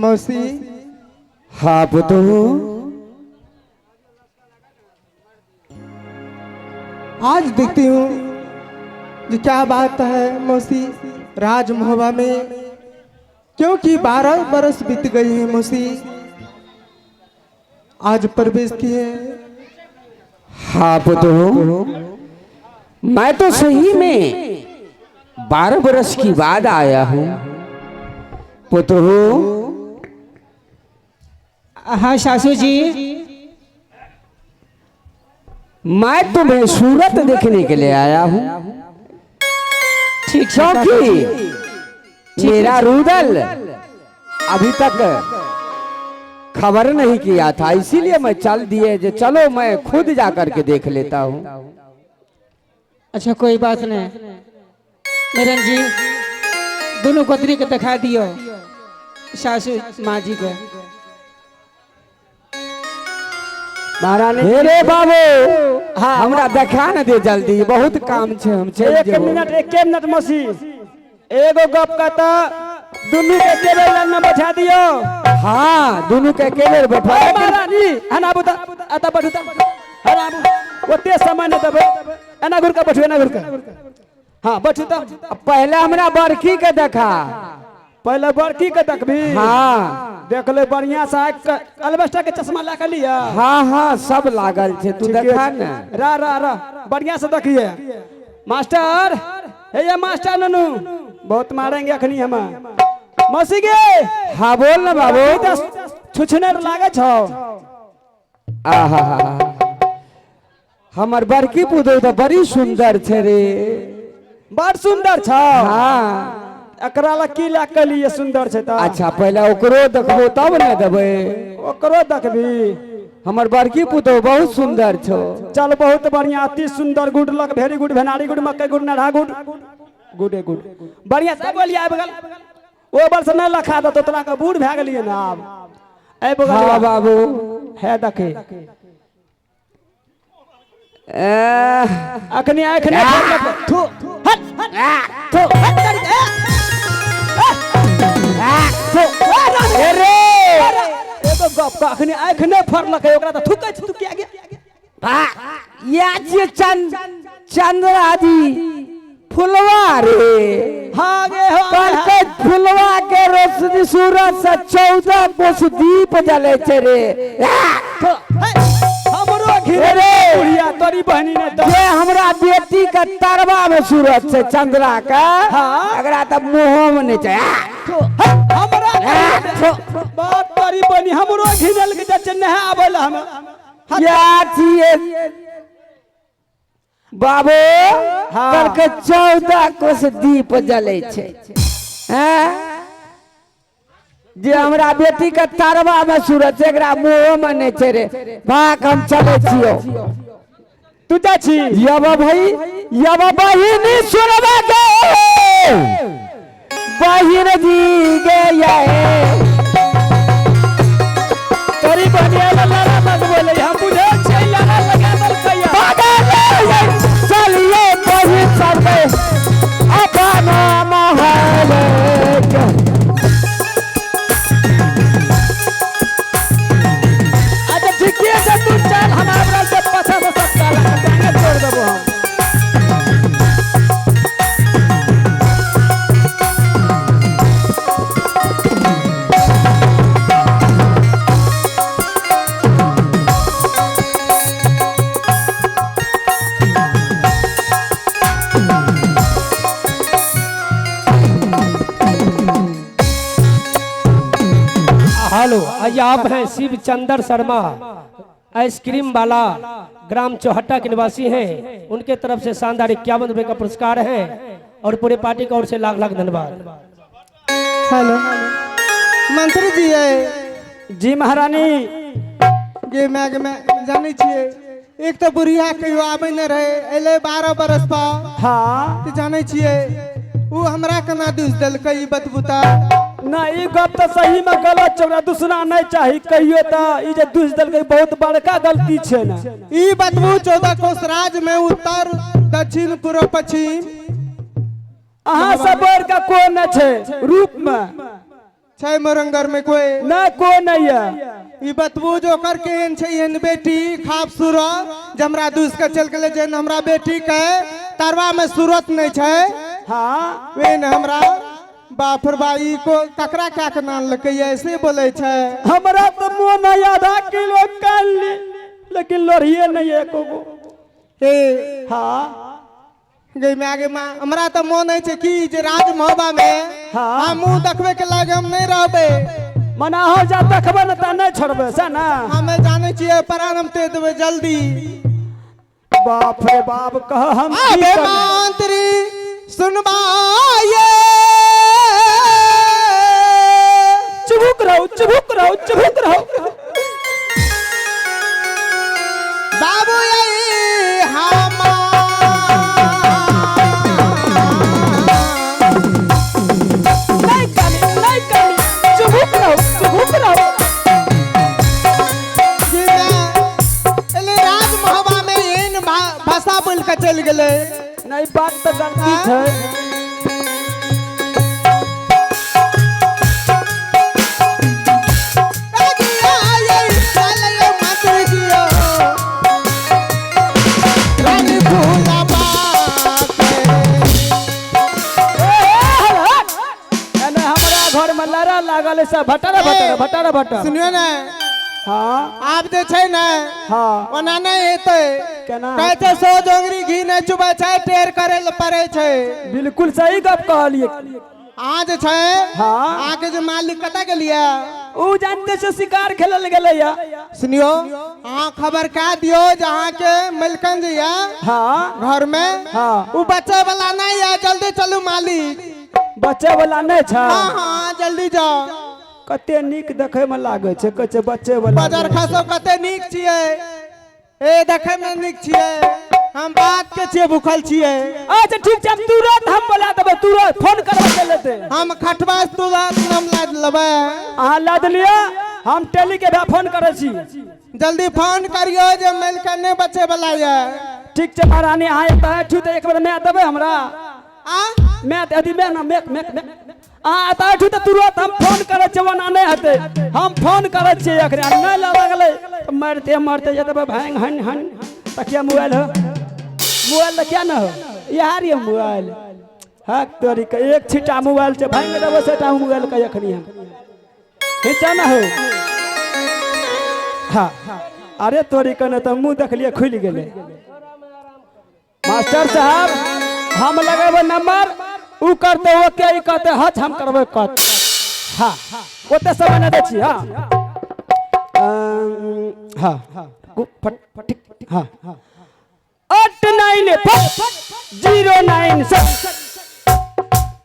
मौसी। हाँ पुतोहू। आज देखती हूँ जो क्या बात है मौसी राज महोबा में, क्योंकि 12 बरस बीत गई है मौसी, आज प्रवेश किए। हाँ पुतोहू, मैं तो सही में 12 बरस की बाद आया हूँ पुतोहू। हाँ सासू जी। मैं तुम्हें सूरत देखने के लिए आया हूँ। ठीक है। क्योंकि मेरा रुदल अभी तक खबर नहीं किया था, इसीलिए मैं चल दिए जो चलो मैं खुद जा करके देख लेता हूँ। अच्छा कोई बात नहीं मेरन जी, दोनों गोतनी के दिखा दियो सासू माँ जी के। महारानी। हे रे बाबू। हाँ। हमरा देखा न दे जल्दी, बहुत काम छे, हम चलि एक जेबो। मिनट, एक मिनट मौसी, एगो गप कहता, दुनू के एके बेर लाइन में बैठा दियो। हाँ, दुनू के एके बेर बैठा। ए महारानी, एना आबू त, एतऽ बैठू त, एना आबू, ओते समय नहि देबै, एना घुर के बैठू, एना घुर के, हाँ बैठू त। पहले हमरा बड़की के देखा। पहले बड़की के देखबी? हाँ। देख ले बढ़िया से, आँखि के अल्बेस्टर के चश्मा ला के लिया। हाँ हाँ, सब लागल छे, तू देखा ने। रा रा रा, बढ़िया से देखिए मास्टर। हे ये मास्टर ननू बहुत मारेंगे अखनी हम। मौसी गे। हाँ बोल ना बाबू। छुछने लागे छौ। आहा, हमर बड़की पुतोहु तऽ बड़ी सुंदर छे रे। बड़ सुंदर छौ? हाँ। एकरा ला की ला के लिए सुंदर छै तऽ? अच्छा, पहले ओकरो देखबो तब ने देबै। ओकरो देखबी? हमर बड़की पुतोहु बहुत सुंदर छौ। चल, बहुत बढ़िया, अति सुंदर, गुड लक, वेरी गुड, भेनारी गुड, मकई गुड, नढ़ा गुड, गुडे गुड। बढ़िया से बोलिए। आबि गेल ओ वर्ष नहि लखा देतो तोरा के, बूढ़ भए गेलियै ने आब। आबि गेल। हाँ बाबू। है देखे। एह, अखनी आँखि नहि खोललक। थू हट थू हट कर ए, ए, थू, ए, रानी। ए रे। एगो गप के अखनी आँखि नहि फड़लकै ओकरा तऽ थूकै छै तू किया गे? या जे चंद चंद्रा जी फुलवा रे। हाँ गे हो। कहलकै फुलवा के रोशनी सूरज से 14 कोस दीप जले छै रे। हमरो घिरे रे। बुढ़िया तोरी बहनी ने तऽ जे हमरा बेटी के तरवा में सूरज छै चंद्रा के, हाँ। एकरा तऽ मुंहो में नहि छै। हमरा बात तोरी बहनी हमरो घिरल के जाय छै नहा आबै लए हम। या छियै बाबू। हाँ। कहलकै 14 कोस दीप जलै छै, हैं? जे हमरा बेटी के तरवा में सूरज छै, एकरा मुंहो में नहि छै रे। भाग, हम चलै छियौ। तू जा छी? यब भाई, यब बहिनी सुनबा के बहिन जी गे ये। तोरी बहनी आयल लाला मत बोले, हम बुझै छियै लाला लगा देलकै। चलिए बहिन सब अपना महल के। अच्छा ठीके छै, तू चल, हम आबि रहल छियै पाछा से, सब ताला टांगे तोड़ देबो हम। हेलो, आज आप हैं शिव चंद्र शर्मा आइसक्रीम वाला, ग्राम चौहट्टा के निवासी हैं। उनके तरफ से शानदार 51 रुपए का पुरस्कार है और पूरे पार्टी की ओर से लाख लाख धन्यवाद। हेलो, मंत्री जी है? जी महारानी। गे मैं, गे मैं जानै छियै, एक तऽ बुढ़िया कहियो आबै नहि रहै, एलै 12 बरस पर। हाँ। तऽ जानै छियै ओ हमरा केना दुसि देलकै, ई बतबू तऽ। ना, ई गप तऽ सही में गलत छै, ओकरा दुसना नहीं चाही कहियो। तऽ ई जे दुस देलकै, बहुत बड़का गलती छै ने। ई बतबू, 14 कोस राज में उत्तर दक्षिण पूर्व पश्चिम अहाँ सब बढ़ के कोन छै रूप में? छै मोरंगर में कोई? नहि, कोई नहीं है। ई बतबू जो ओकर केहन छै एहन बेटी खूबसूरत जे हमरा दूस के चल गेलै, जेहन हमरा बेटी के तरवा में सूरत नहीं छै। वेन हमरा बाप रे बा, ई को ककरा क्या के नाम लकै ऐसे बोलै छै। हमरा तो मोन है आधा किलो कान ली, लेकिन लोढ़िए नहीं है एको गो। ए। गई माय गे माँ, हमरा तऽ मोन होइ छै कि जे राजमहबा में हम मुँह देखबे के लायक हम नहीं रहबै। मना हो जा देखबै ने तऽ नहीं छोड़बै से ना। हमे जानै छियै, प्राण हम दे देबै जल्दी। बाप रे बाप, कह हम की अबे करी? मंत्री सुनबाए। चुभुक रहो, चुभुक रहो, चुभुक रहो। बाबू यही हमार नहीं कमी, नहीं कमी, चुभुक रहो, चुभुक रहो। राजमहबा में एहन भाषा बोल के चलि गेलै। नहीं, बात तो गलती है। एने हमरा घर में लड़ा लागल है सब भटर भटर भटर भटर। सुनियो ने। आब जे छै ने, ओना नहि हेतै। केना? कहै छै सो जोंगरी घी नहि चुबै छै, टेर करै लए पड़ै छै। बिल्कुल सही गप कहलिए। अहाँ जे छै, अहाँके जे मालिक कतऽ गेलियै? उ जानते छै, शिकार खेलल गेलै या। सुनियो, अहाँ खबर कह दियो जे अहाँके मलकन जे यऽ घर में, उ बच्चे वाला नहीं है, जल्दी चलू मालिक। बच्चे वाला नहीं छै? हाँ, जल्दी जाओ। कते नीक देखे में लागे छै, कहै छै बच्चे वाला। बाजार खसो कते नीक छियै, ए देखे में नीक छियै, हम बात के छियै भूखल छियै। अच्छा ठीक छै, हम तुरंत हम बोला देबै, तुरंत फोन करबै चल लेते। हम खटवा से तुरंत नाम लाद लेबै। अहाँ लाद लिअ, हम टेली के भए फोन करै छी। जल्दी फोन करियो जे मलकन नहि बचे वाला ये। ठीक छै महारानी, अहाँ एतऽ बैठू तऽ एक बेर मैं देबै हमरा। आ? मैं यदि मैं ना मैं मैं मैं अहाँ एतऽ बैठू तऽ तुरंत हम फोन करै छियै, ओना नहि हेतै। हम फोन करै छियै एखने, आ नहि लऽ गेलै तऽ मरते मरते जेतै भांग हन हन। तकिया मोबाइल हो, मोबाइल तऽ किया न हो यार, ये मोबाइल हक तोरी के एक छिटा मोबाइल छै, भांग देबै सेटा मोबाइल के एखनी हम खींचा ना हो। हाँ अरे तोरी के ने तऽ मुँह देखलियै खुलि गेलै। मास्टर साहब हम लगेबै नंबर, उ करते ओके, ई कहते हच, हम करबै कच। हाँ ओते समय नहि दै छी। हाँ हाँ फट फट हाँ 8 9 0 9 7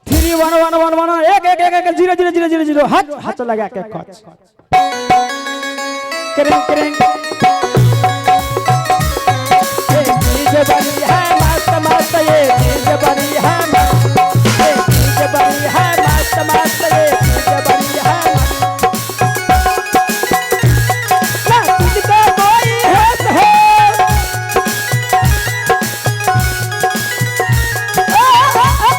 3 1 1 1 1 1 1 1 1 0 0 0 0 0 हच हच लगा के कच करें करें। ये चीज बड़ी है मस्त मस्त, ये चीज बड़ी है मस्त, ये चीज बड़ी है मस्त मस्त, ये चीज बड़ी है मस्त। ना तुझको कोई होश हो। आ, आ, आ।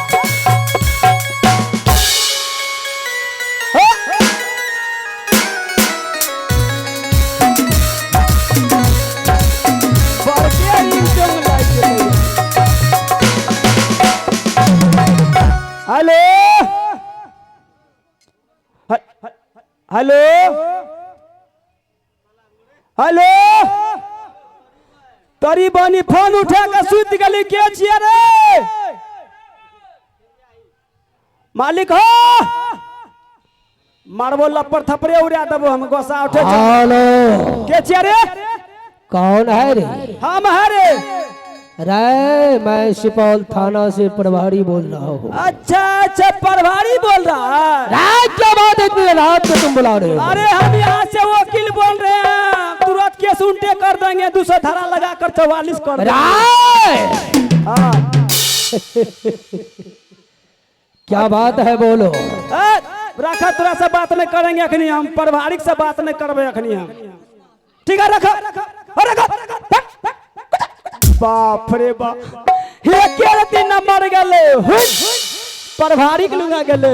हेलो हेलो हेलो, तोरी बनी फोन उठा के सुति गेली, के छियै रे मालिक हो? मारबो लप्पर थपड़े उड़ा देबो हम, गोसा उठे छै। हेलो। के छियै रे? कौन है रे? हम है रे। रे मैं सुपौल थाना से प्रभारी बोल रहा हूँ। अच्छा अच्छा, प्रभारी बोल रहा है। रात क्या बात है, इतनी रात को तुम बुला रहे हो? अरे हम यहाँ से वकील बोल रहे हैं, तुरंत केस उल्टे कर देंगे, 200 धारा लगा कर 44 कर देंगे। राय! हाँ। क्या बात है बोलो। ए, रखा, तोरा से बात नहीं करेंगे अखनी हम, प्रभारी से बात नहीं करबे अखनी हम। ठीक है रखा, रखा। बाप रे बाप, हे के दिन मर गेले, प्रभारी के लुंगा गेले।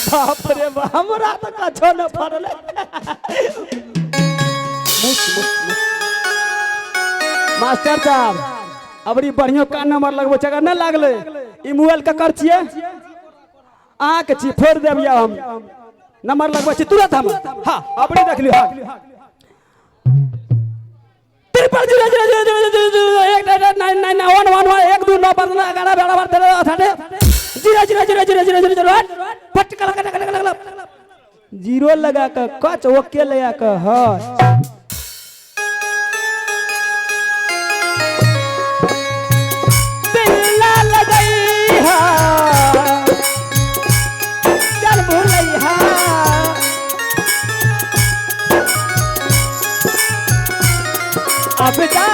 बाप रे बाप, हमरा तऽ कछो न फड़लै। मास्टर साहब अबरी बढ़ियो कान नंबर लगबो छै, अगर नहि लागलै ई मोबाइल ककर छियै? अहाँके छी, फोड़ देब या हम नंबर लगबै छी तुरंत हम। हाँ अबरी देख लियौ। हाँ 000 0 0 0 0 0 1 8 9 9 9 1 1 1 1 2 9 5 11 12 12 13 18 0 0 0 0 0 0 0 8 पट कल कल कल कल जीरो लगा के कच ओके लगा के हच। दिल ना लगैहा चल भुलैहा अब जा।